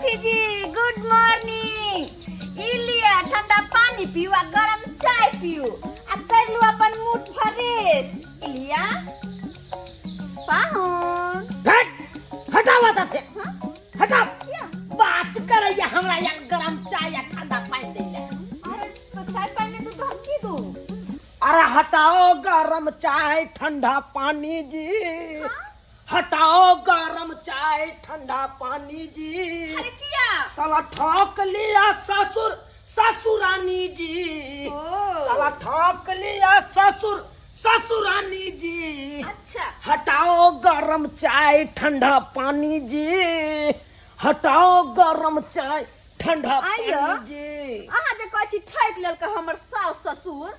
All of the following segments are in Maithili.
अतिथि जी, गुड मॉर्निंग। ई लिअ, ठंडा पानी पीऊ आ गरम चाय पीऊ आ कर लू अपन मूड फ्रेश। ई लिअ पाहुन। हट, हटावा से। हाँ? हटाओ। किया? बात करैया हमरा या गरम चाय या ठंडा पानी दैला। अरे तो चाय पानी नहीं दू तो हम की दू? अरे हटाओ गरम चाय ठंडा पानी जी। हाँ? हटाओ गरम चाय ठंडा पानी जी। अरे किया? साला ठोक लिया ससुर ससुरानी जी। ओ। साला ठोक लिया ससुर ससुरानी जी। अच्छा। हटाओ गरम चाय ठंडा पानी जी, हटाओ गरम चाय ठंडा आइयो। पानी जी। अहाँ जे कहै छी ठकि लेलकै हमर साउस ससुर,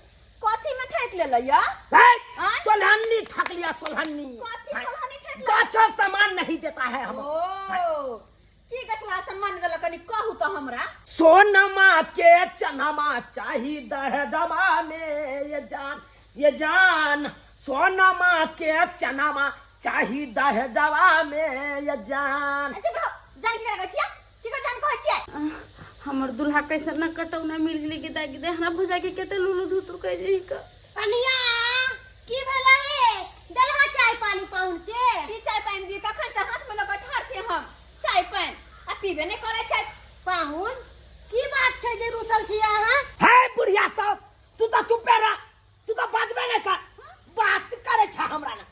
कथी में ठकि लेलै या? हे, आँय? सोलहन्नी ठक लिया, सोलहन्नी। कथी हाँ। सोलहन्नी ठकि लेलक? गाछल सामान नहीं देता है हम। ओ की गछला सम्मान देलक, कनी कहू तऽ हमरा। सोनमा के चनमा चाही दहेजवा में, ये जान ये जान, सोनमा के चनमा चाही दहेजवा में, ये जान। अच्छा ब्रो, जान की करै छियै? की कर जान कहै छियै? हमर दुल्हा कैसे न कटौना मिल गेलै गिदा गिदा, हमरा भौजा के कते लुलु धुतुर कर रही का। कनिया की भेला हे? देलहा चाय पानी पाहुन के? की चाय पानी दी? कखन से हाथ में लऽ कऽ ठाढ़ छी हम, चाय पानी आ पीबे नहि करै छै। पाहुन की बात छै जे रुसल छी अहाँ? हे बुढ़िया सास, तू तऽ चुपे रह, तू तऽ बाजबे नहि कर, बात करै छै हमरा ना।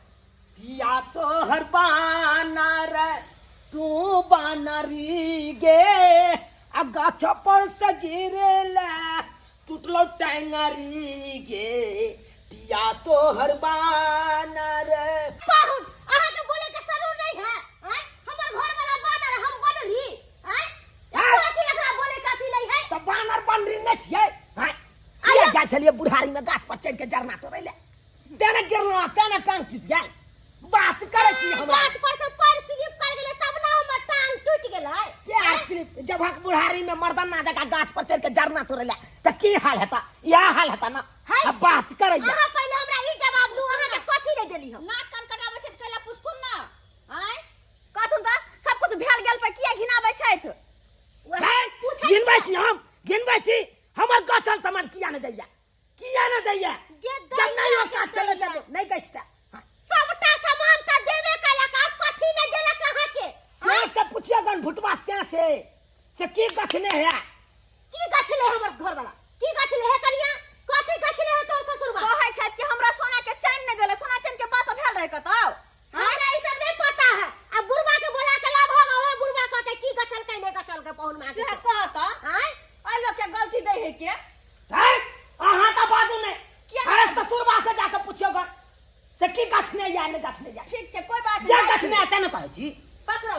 किया तोहर बानर तू बानरी गे, आ गाछ पर से गिरले टूटलो टेंगरी गे, पिया तोहर बानर। पाहुन अहाँ के बोले के जरूर नहीं है। आय हमर घर वाला बानर हम बनली? आय आय। अथी एकरा बोले के अथी नहीं है। तऽ बानर बनरी नहि छियै? आय, किया जाइ छलियै बुढ़ारी में गाछ पर चढ़ि के जरना तोड़ै ले, तेने गिरलो तेने टांग टूटि गेल। बात करै छी हमरा। गाछ पर से पैर स्लिप कर गेलै तब ना हमर टांग टूटि गेलै। पैर स्लिप जब हक बुढ़ारी में मर्दाना जकाँ गाछ पर चढ़ि के जरना तोड़ै ले तऽ की हाल हेता? इएह हाल हेता ना। है? आ बात करै अहाँ पहिले हमरा ई जवाब दू, अहाँ के कथी नहीं देली हम? नाक कान कटाबै छै तऽ कैला पुछथुन ना? आँय कहथुन तऽ सब कुछ भेल गेल पर किया घिनाबै छथि? पूछै घिनबै छी हम, घिनबै छी। हमर गछल सामान किया नहि दैया, किया नहि दैया? गे जब नहीं दैया, औकात गे चले दैया। तब नहीं गछता। हाँ। सबटा सामान त देबे कयलक, आब कथी नहि देलक अहाँके? से से पूछियो गन भुटवा से से से की गछने है? की गछले हमर घर वाला? की गछले है कनिया? कथी गछले है तोर ससुरबा? कहै छथि कि हमरा सोना के चैन नहि देले। सोना चैन के बात भेल रहै कतौ? हमरा ई सब नहीं पता है। अब बुढ़वा के बोला के लाभ होगा, ओहे बुढ़वा कहते की गछल के नहीं गछल के पहुन मांगे। से कहत। आँय? एहि लोग के गलती दै है के? है अहाँ का बाजू में किया? अरे ससुरबा से जाके पूछियो गन से की गछने या नहीं गछने या। ठीक छै, कोई बात जे नहीं। गछने है ने कहै छी। पकड़ो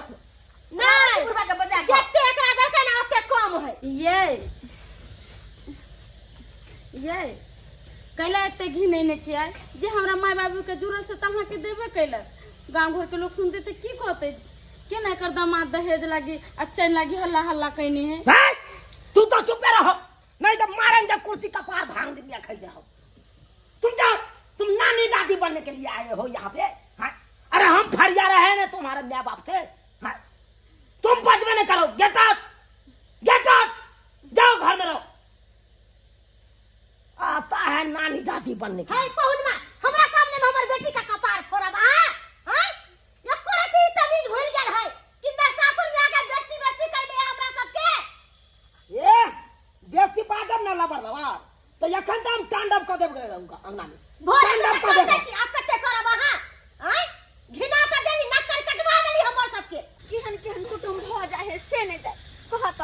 नहीं। बुढ़वा के बजा के। जते एकरा देलकै ना ओते कम है। ये ये कैला एते घिनैने छियै? जे हमरा माय बाबूके जुड़ल से तऽ अहाँके देबे कैलक। गाँव घरके लोक सुनतै तऽ की कहतै? केना एकर दामाद दहेज लागी आ चैन लागी हल्ला हल्ला कैने है? है तू तो चुपे रहो, नहीं तो मारेंगे कुर्सी कपार भांग दिया खाई जाओ। तुम जाओ, तुम नानी दादी बनने के लिए आए हो यहाँ पे? हाँ? अरे हम फरिया रहे हैं ना तुम्हारे माँ बाप से। हाँ? तुम बजबे नहीं करो। गेट आउट, गेट आउट, जाओ घर में रहो। आता है नानी दादी बनने के है लिए। पहुन माँ, हमरा सामने में हमर बेटी का कपार फोड़ब आ? हाँ? एको रत्ती तमीज भूल गेल है कि मैं सासुर में आके बेइज्जती बेइज्जती कैले हमरा सबके? ए बेसी बाजब ना लबर लबर तो एखन तऽ हम तांडव कऽ देब अंगना में। भोरे तांडव से कऽ कऽ देब। दै छी, आब कते करब अहाँ? आँय? घिना तऽ देली, नक्कर कटवा देली हमर सबके। केहन केहन कुटुम्ब भऽ जाइ है से नहि जाइ। कहत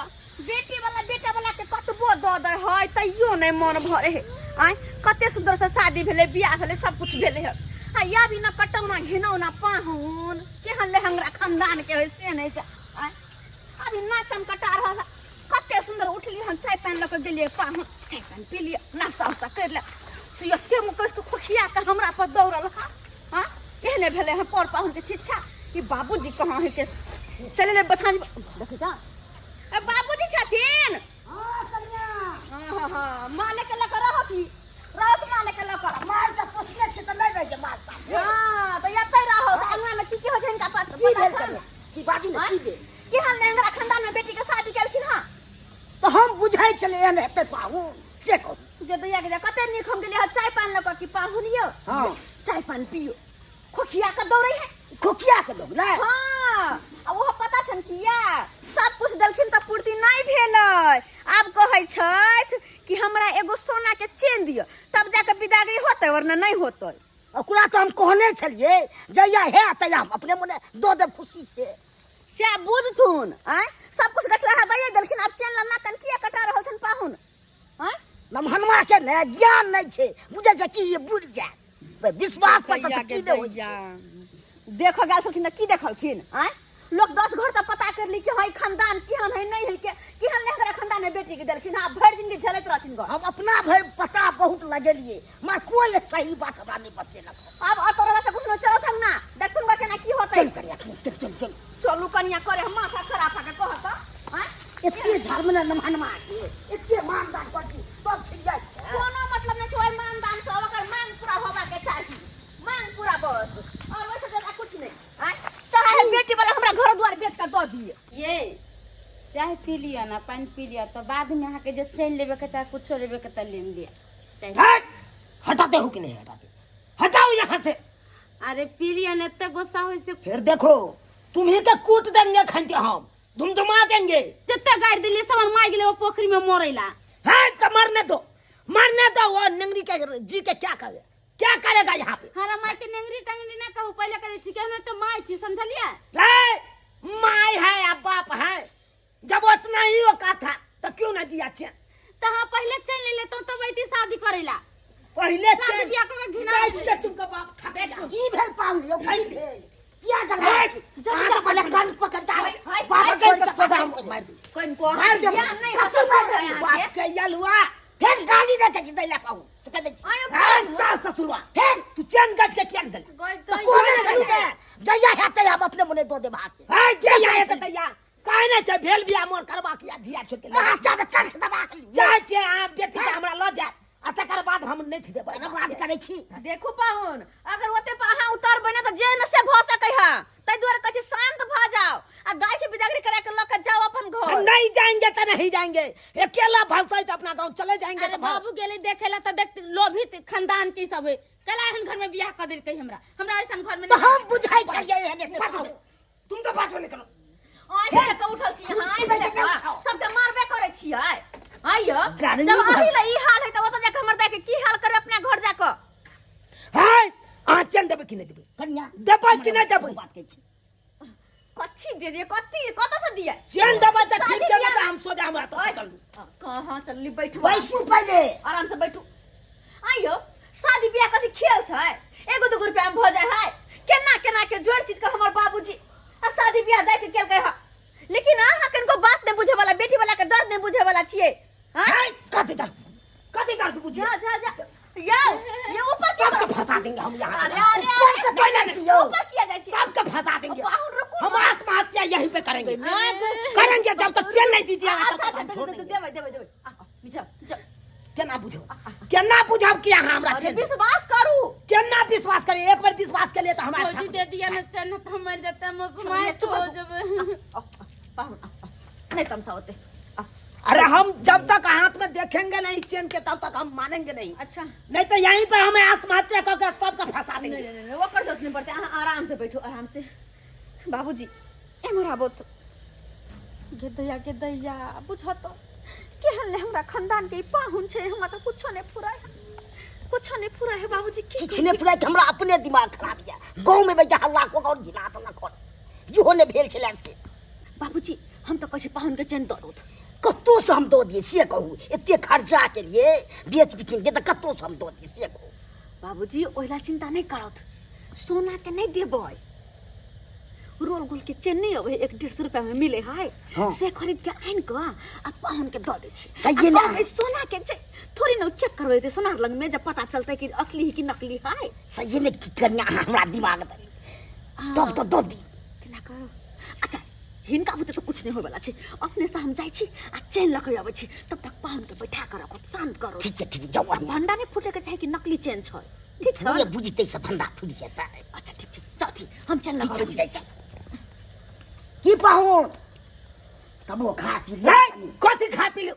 बेटी वाला बेटा वाला के कतबो दऽ दै है तैयो नहि मन भरे है। आँय कते सुंदर से शादी भेलै, बियाह भेलै, सब कुछ भेलै है। आ या भी न कटौना घिनौना पाहुन केहन लेहंगरा खानदान के है से नहि जाइ। आँय अभी नाक कान कटा रहल है। कते सुंदर उठली हम, चाय पानि लऽ कऽ गेलियै पाहुन, चाय पानि पी लिअ, नाश्ता उस्ता करि ले। से एते मुँह कसि कऽ खोखिया कऽ हमरा पर दौड़ल। हँ हँ एहने भेलै हँ पर पाहुनके शिक्षा। ई बाबूजी कहाँ है के चले ले बथान देखै जा। ए बाबूजी छथिन? हाँ कनिया। हाँ हाँ हाँ माले के लऽ कऽ रहत ही, रहत माले के लऽ कऽ। माल के पोसने छी तऽ नहि रहै छै माल साथे। हाँ तऽ एतै रहत। अंगना में की की होइ छै हिनका पास की पता भेल छनि? कनिया? की बाजू ने, की भेल? केहन लेंगड़ा खानदान में बेटी के शादी बुझाइ छलै एहन हेतै पाहुन से कहू जे दैया के कते नीक हम गेलियै चाय पान लऽ कऽ कि पाहुन यौ हाँ। चाय पान पियो खोखिया के दौड़ै है खोखिया के दौड़लै हाँ आ ओहो पता छनि किया सब कुछ देलखिन तऽ पूर्ति नहि भेलै आब कहै छथि कि हमरा एगो सोना के चेन दिअ तब जाके बिदागरी होतै वरना नहि होतै ओकरा तऽ हम कहने छलियै जहिया है तहिया हम अपने मने दऽ देब खुशी से से आब बुझथुन आँय सब कुछ गछला दैये देलखिन आब चेन लन्ना कन किया कटा रहल छनि पाहुन आँय नमहनमा के ने ज्ञान नहि छै बुझै छै कि ई बुझि जायत विश्वास पर तऽ की नहि होइ छै देखऽ गेल छलखिन तऽ की देखलखिन आँय लोक 10 घर तऽ पता कर ली कि हाँ ई खानदान केहन है नहीं है के केहन ले एकरा खानदान में बेटी के देलखिन हाँ भरि जिंदगी झेलैत रहथिन गो हम अपना भरि पता बहुत लगेलियै मगर कोई सही बात हमरा नहि बतेलक आब अतऽ रहला से कुछ नहीं चलत हम ना देखथुन बा केना की होतै चल करिया चल चल चल चलू कनिया करे हम माथा खराब के कहत आँय एते धर्म ने नमहनमा के एते मानदान करती तब छिड़िया छै कोनो मतलब नहीं छै ओहि मानदान से ओकर मांग पूरा होबा के चाही मांग पूरा बस और वैसे ज्यादा कुछ नहीं आँय चाहे बेटी वाला हमरा घर द्वार बेच के दऽ दिए ये चाय पी लिअ ना पानि पी लिअ तऽ बादमे अहाँके जे चैन लेबेके चाहे कुछो लेबेके तऽ लेम लिअ चाय हट! हटाते हो कि नहीं हटाते हटाओ यहाँ से अरे पी लिअ ने एते गुस्सा होइ से फिर देखो तुम्ही के कूट देंगे खंते हम धुमधुमा देंगे जते गाड़ि देलियै सब हमर माय गेलै ओ पोखरिमे मरैला हाँ तो मरने दो मरने दो वो नंगरी के जी के क्या करे क्या करेगा यहाँ पे हमरा माय के नेंगरी टेंगरी नहि कहू पहिले कहै छी कि हम तऽ माय छी समझलियै ए, my है या बाप है जब उतना ही औकात था तो क्यों ना दिया चैन तऽ अहाँ पहिले चैन ले लेतहुँ तब अयती शादी करैला पहले शादी चैन बियाह करबै घिना गाय गेलै। के तुमका बाप थक गया की भेल पाहुन यौ की भेल किया गड़बड़ छी अहाँ अहाँ तऽ पहिले कान पकड़ता हाय, हाय, बाप हाय, छोड़ के सोधा हम मार दी कनिको मार दे ज्ञान नहीं कथी हसो मार देब? बाप के यलुआ फेर गाली नहि दै छी दै लए पाहुन तऽ कहै छी आयो हाँ, सास ससुरवा फेर तू चैन गज के किया नहीं देला गई तऽ कोने छलू ने जहिया हेतै हम अपने मने दऽ देब अहाँके हाँ जहिया हेतै तहिया काहे नहि छै भेल बियाह मोर करबा के या धिया छोड़ के लऽ अहाँ जाबे कंठ दबा के लियौ चाहे छै अहाँ बेटी के हमरा लऽ जायत आ तकर बाद हम नहि देबै केना बात करै छी देखू पाहुन अगर ओते पर अहाँ उतरबै ने तऽ जे ने से भऽ सकै है ताहि दुआरे कहै छी शांत भऽ जाओ आ दाय के बिदागरी करा के लऽ के जाओ अपन हम घर नहीं जाएंगे तो नहीं जाएंगे अकेला भलसाई तो अपना गांव चले जाएंगे अरे तो भाग बाबू गेलै देखे ला तऽ देख लोभित खानदान के सब है कला एहन घर में बियाह कऽ देलकै हमरा हमरा ऐसन घर में तऽ हम बुझाइ छलियै एहन एहन पाछू तुम तो पाछू निकलो आँखि लऽ कऽ उठल छी अहाँ कुर्सी पे आँखि लऽ के कऽ उठाओ। सबके मारबे करै छियै आइयो गर्मी जब भर- अही लए ई हाल है तऽ ओतऽ जाकऽ हमर दाय के की हाल करे अपना घर जाकऽ हाय अहाँ चैन देबै कि नहि देबै कनिया देबै कि नहि देबै बात कहै छी कथी दे दिए कथी कतऽ से दिए चैन देबै तऽ ठीक शादी छै नहि बियाह- तऽ हम सोझा हमरा तऽ चलू कहाँ चलली बैठू बैसू पहिले आराम से बैठू आइयो शादी बियाह कथी खेल छै एगो दूगो रुपया में भऽ जाय है केना केना के जोड़ चीज के हमर बाबूजी आ शादी बियाह दय के केलकै हँ लेकिन अहाँ कनिको बात नहि बुझे वाला बेटी वाला के दर्द नहि बुझे वाला छियै हाँ? हाय कथी दर्द कथी दर्द बुझे जा जा जा यौ ये ऊपर की सबके करू? फंसा देंगे हम यहाँ अरे अरे अरे सबके फंसा छी यौ। ऊपर किया जाइ छी सबके फंसा देंगे बाहुर रुकू हम आत्महत्या यहीं पे करेंगे करेंगे जब तक चैन नहीं दीजिएगा तब अच्छा तक हम अच्छा छोड़ दे देंगे देबै देबै देबै आ, आ, नीचा नीचा। केना बुझब केना बुझब कि अहाँ हमरा अरे चैन विश्वास करू केना विश्वास करी एक बार विश्वास के लिए तो हमारा फौजी दे दिया ना चैन तो मर जाता मौसम आए चुप तो रहो। जब आ, आ, पाहुन आ, आ, नहीं तमसा होते आ, अरे हम जब तक हाथ में देखेंगे नहीं चैन के तब तक हम मानेंगे नहीं अच्छा नहीं तो यहीं पर हमें आत्महत्या करके सबका फंसा नहीं देंगे नहीं नहीं ओकर जरूरत नहीं पड़ते अहाँ आराम से बैठू आराम से बाबूजी एम्हर आबो तो गे दैया गे दैया बुझत केहन ले हमरा खानदान के ई पाहुन छै हमरा तऽ कुछो नहि फुराय है कुछो नहि फुराय है बाबूजी की किछु नहि फुराय हमरा अपने दिमाग खराब यऽ गाँव में बैठ हल्ला कऽ और घिना देलक हन जेहो नहि भेल छलै से बाबूजी हम तऽ कहै छी पाहुन के चैन दऽ दौथ कतहुसँ हम दऽ दियै से कहू एते खर्चा के लिए बेच बिकिन के तऽ कतहुसँ हम दऽ दियै से कहू बाबूजी ओहिला चिंता नहि करत सोना के नहि देबै रोल गोल के चेन नहीं अबै 150 रुपया में मिले है हाँ। से खरीद के आनि कऽ आ पाहुन के दऽ दै छी सहिए आ ने। कहबै सोना के छै थोड़ी ने चेक करबै सोनार लग में जब पता चलतै कि असली है कि नकली है सहिए ने की कनिया अहाँ हमरा दिमाग दे तब तऽ दऽ दी केना करू अच्छा हिनका बुते तऽ कुछ नहीं होय वाला छै अपने से हम जाइ छी आ चैन लऽ के अबै छी तब तक पाहुन के बैठा के रखो शांत करो ठीक छै ठीक छै, जाउ अहाँ भंडा नहि फूटे के चाही कि नकली चैन छै ठीक छै पूरे बुझतै से भंडा फूटि जेतै अच्छा ठीक छै चौथी हम चैन ठीक लऽ छै के हम अबै जाइ छी छी की पाहुन तबो खा पी लिअ है कनी। कथी खा पी लो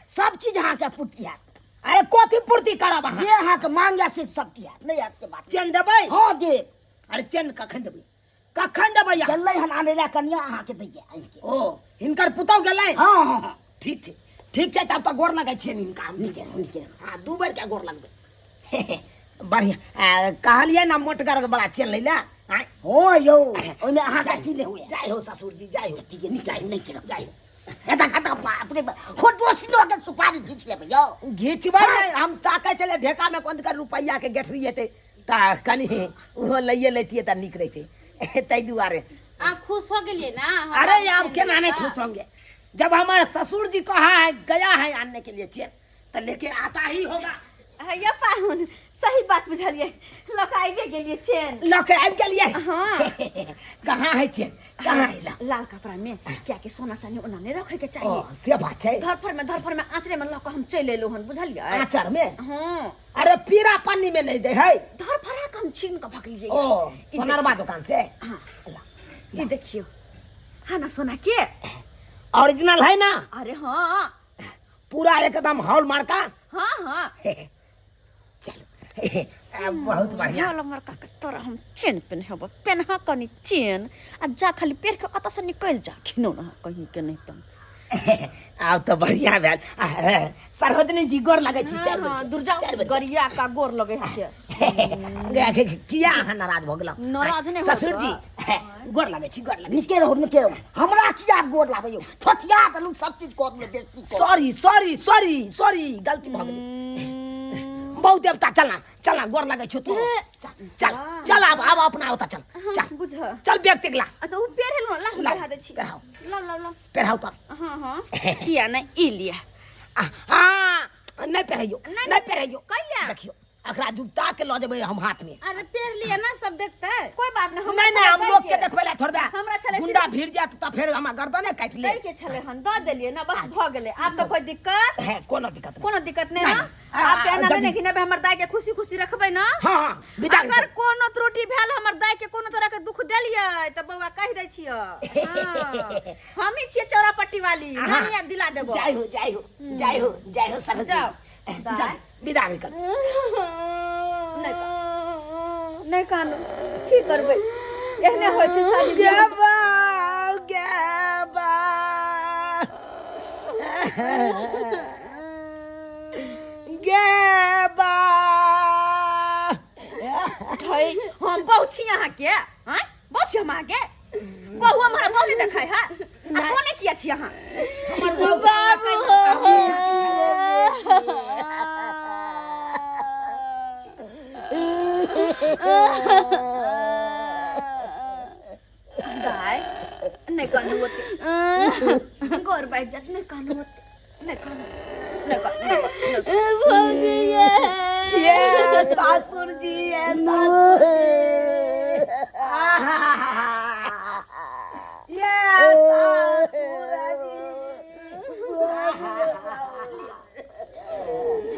सब चीज अहाँके पूर्ति हैत। अरे कथी पूर्ति करब अहाँ? जे अहाँके मांग या से सब चीज हैत, नहि हैत से बात। चेन देबै? हँ देब। अरे चेन कखन देबै, कखन देबै अहाँ? गेलै हन आनै लए कनिया अहाँके दैया आनिके। ओ हिनकर पुतहु गेलै? हँ हँ हँ। ठीक छै, ठीक छै, तब तऽ गोर लगै छियनि हिनका हम। नीके रहू, नीके रहू। हँ, 2 बेर के गोर लगबै। बढ़िया। कहलियै ने मोटगर बड़ा चेन लै लए। आँय? हँ यौ, ओहिमे अहाँके अथी नहि हुए। जाइ हो ससुर जी, जाइ हो। ठीक है, नीक है, नीक रहू। जाइ हो। एतऽ कतऽ बाप रे बाप, खोटो के सुपारी घीच लेबै यौ। घिचबै नहि, हम ताकै छलियै ढेका मे कोन कर रुपैआ के गेठरी हेतै तऽ कनि ओहो लैए लैतियै तऽ नीक रहितै, ताहि दुआरे। आप खुश हो गेलियै ना? हम अरे बाबू आब चेन केना नहीं देबै। खुश होंगे, जब हमारे ससुर जी कहा है गया है आनने के लिए चेन, तो लेके आता ही होगा। हैया पाहुन, सही बात बुझलियै, लऽ कऽ आबि गेलियै चेन। लऽ के आबि गेलियै? हाँ। कहाँ है चेन, कहाँ है? ला। लाल कपड़ा में, क्या कि सोना चांदी ओना नहीं रखे के चाहिए। ओ से बात छै। धरफर में, धरफर में आंचरे में लऽ कऽ हम चलि एलहुँ हन, बुझलियै? आंचर में? हाँ। अरे पीरा पन्नी में नहीं दे है। धरफरा के हम छीन कऽ भगलियै। ओ सोनरबा दुकान से? हाँ। ला। ई देखियौ, हाँ ना सोना के ओरिजिनल है ना? अरे हाँ, पूरा एकदम हॉल मार्का। हाँ हाँ। चलो बहुत बढ़िया। हॉल मार्का के तोरा हम चेन पेन्हब, पेन्हा कनी चेन आ जा खाली पेर के ओतऽ से निकलि जा, खिनौना कहीं के नहीं तम। आब तऽ बढ़िया भेल। सरोजनी जी गोर लगै छी। हाँ, चारि हाँ, बेर, दुर्जा चारि बेर। गरिया का गोर लगे है के। किया अहाँ नाराज भऽ गेलहुँ? नाराज नहि होब। ससुर जी गोर लगै छी, गोर लगै छी। नीके रहू, नीके रहू। हमरा किया गोर लागै यौ? ठोठिया देलहुँ, सब चीज कऽ देलहुँ, बेइज्जती कऽ देलहुँ। सॉरी सॉरी सॉरी सॉरी, गलती भऽ गेलै। बहुत देवता, चलना चलना, गोर लगै छौ तू। चल चल चल, आब आब अपना ओतऽ चल, चल। बुझ चल व्यक्ति ला। आ तऽ ओ पेर हेलहुँ, ला ला, पेरहा दै छी। पेरहाउ। ला ला ला, पेरहाउ तऽ। हाँ हाँ, किया नहि, ई लिअ। हाँ, नहि पेरहैयौ, नहि, नहि पेरहैयौ। कैला? देखियौ, एकरा जुगता के लऽ जेबै हम हाथ में। अरे पेर लिअ ना, सब देखतै। कोई बात नहीं, हमरा नहीं नहीं, हम छलै लोग के दै के। देखबै ला छोड़बै। हमरा छलै गुंडा सिर्फ- भीड़ जायत तऽ फेर हमरा गर्दने काटि ले। दै के छलै हन, दऽ देलियै ना, बस भऽ गेलै। आब तऽ कोई दिक्कत? है, कोनो दिक्कत नहीं। कोनो दिक्कत नहीं ना? नहीं। आब तऽ एना जल्दी। नहि घिनेबै, हमर दाई के खुशी खुशी रखबै ना? हाँ हाँ, विदा। अगर कोनो त्रुटि भेल, हमर दाई के कोनो तरह के दुख देलियै तऽ बौआ कहि दै छियै, हाँ, हम ही छियै चौरा पट्टी वाली। हाँ। नानी आब दिला देबो। जाय हो, जाय हो, जाय हो, जाय हो सरस्वती। जाओ। जाओ, विदा निकल। नहि कानू, नहि कानू, की करबै, एहने होइ छै शादी बियाह। गे बा, गे बा। गे बा। है, हम बहु छी अहाँके, आँय, बहु छी हम अहाँके, बहु हमरा बहु नहि देखै है आ कोने किया छी अहाँ? हमर बहु के दाय, नहि कानू ओते, गोर बाजि जायत, नहि कानू ओते, नहि कानू, नहि कानू, नहि कानू, नहि कानू। भौजी ये। ये सासुर जी, ये सासुर जी। आहा। ये सासुर जी।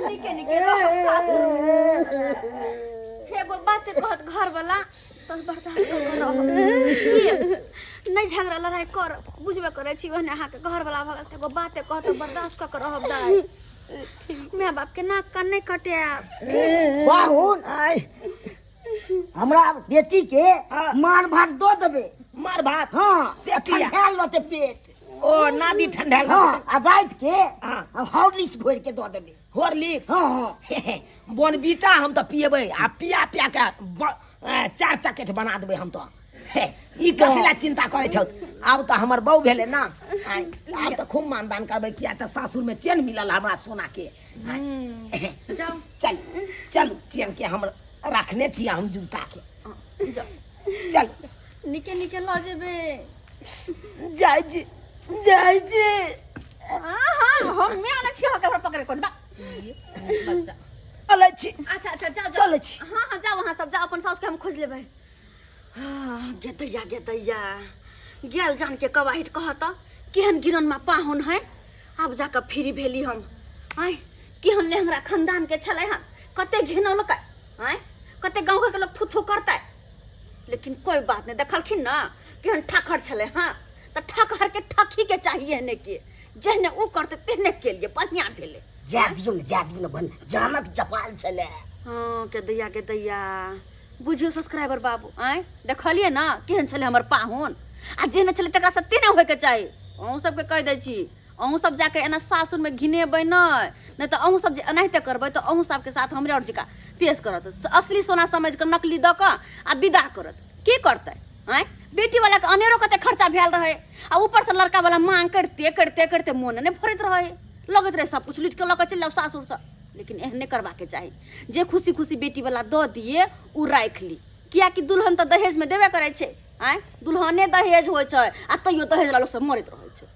निके निके रहब सासु। एगो बात कहत घरवाला तऽ बर्दाश्त कऽ कऽ रहब। की? नहि झगड़ा लड़ाइ करब, बुझबे करै छी, ओहने अहाँके घरवाला भऽ गेल तऽ एगो बाते कहत तऽ बर्दाश्त कऽ कऽ रहब दाइ। माय बाप के नाक कान नहि कटायब। पाहुन, आय। हमरा बेटी के मार भात दऽ देबै। मार भात? हाँ। से किया? ठंडायल रहतै पेट। ओ नादी ठंडायल हाँ, रहतै। आ राति के हाँ। हम हॉर्लिक्स घोरि के दऽ देबै। हॉर्लिक्स? हाँ हाँ। बोनबीटा हम तऽ पिएबै आ पिया पिया के 4 चकेट बना देबै हम तऽ। हे, ई कथी ला चिंता करै छौ? आब तऽ हमर बहू भेलै ना। आँय, आब तऽ खूब मानदान करबै, किया तऽ सासुर में चेन मिलल हमरा सोना के। आँय, जाउ। चल चल, चेन के हम रखने छियै हम जूता के। जाउ। चल। निके निके लऽ जेबै। जाइ छी, जाइ छी। हाँ हाँ, हम मैं आने छी अहाँके हमरा पकड़े कोन बा बच्चा। चलै छी। अच्छा अच्छा, जाओ जाओ। चलै छी। हाँ हाँ, जाओ अहाँ सब जाओ, अपन साउस के हम खोज लेबै। हाँ, गे दैया, गे दैया, गेल जान के कवाहिट। कहत केहन गिरन मा पाहुन है, आब जाकऽ फ्री भेली हम। आँय, केहन ले हमरा खानदान के छलै हन, कते घिनौलकै। आँय, कते गाँव घरके लोग थू थू करतै, लेकिन कोई बात नहीं। देखलखिन ना केहन ठखर छलै। हाँ, तऽ ठकहर के ठकी के चाहिए ने के जेहने ओ करतै तेहने केलियै, बढ़िआँ भेलै। जाय दियौ ने, जाय दियौ ने, बन जानक चपाल छलै। हँ के दैया, के दैया, बुझियौ सब्सक्राइबर बाबू, आँय देखलियै ने केहन छलै हमर पाहुन, आ जेहने छलै तकरा से तेहने होइके चाही। अहूँ सबके कहि दै छी, अहूँ सब जाके एना सासुरमे घिनेबै नहि, नहि तऽ अहूँ सब जे एनाहिते करबै तऽ अहूँ सबके साथ हमरे आओर जकाँ पेश करत, असली सोना समझि कऽ नकली दऽ कऽ आ विदा करत। की करतै? आँय, बेटीवलाके अनेरो कते खर्चा भेल रहै, आ ऊपरसँ लड़कावला मांग करिते करिते करिते मोन नहि भरैत रहै, लगैत रहै सब किछु लूटि कऽ लऽ कऽ चलि जाउ सासुरसँ। लेकिन एहन नहि करबाके चाही, जे खुशी खुशी बेटीवला दऽ दिए ओ राखि ली, कियाकि दुल्हन तऽ दहेजमे देबे करै छै। आँय, दुल्हने दहेज होइ छै, आ तैयो दहेज लऽ लोक सब मरैत रहै छै।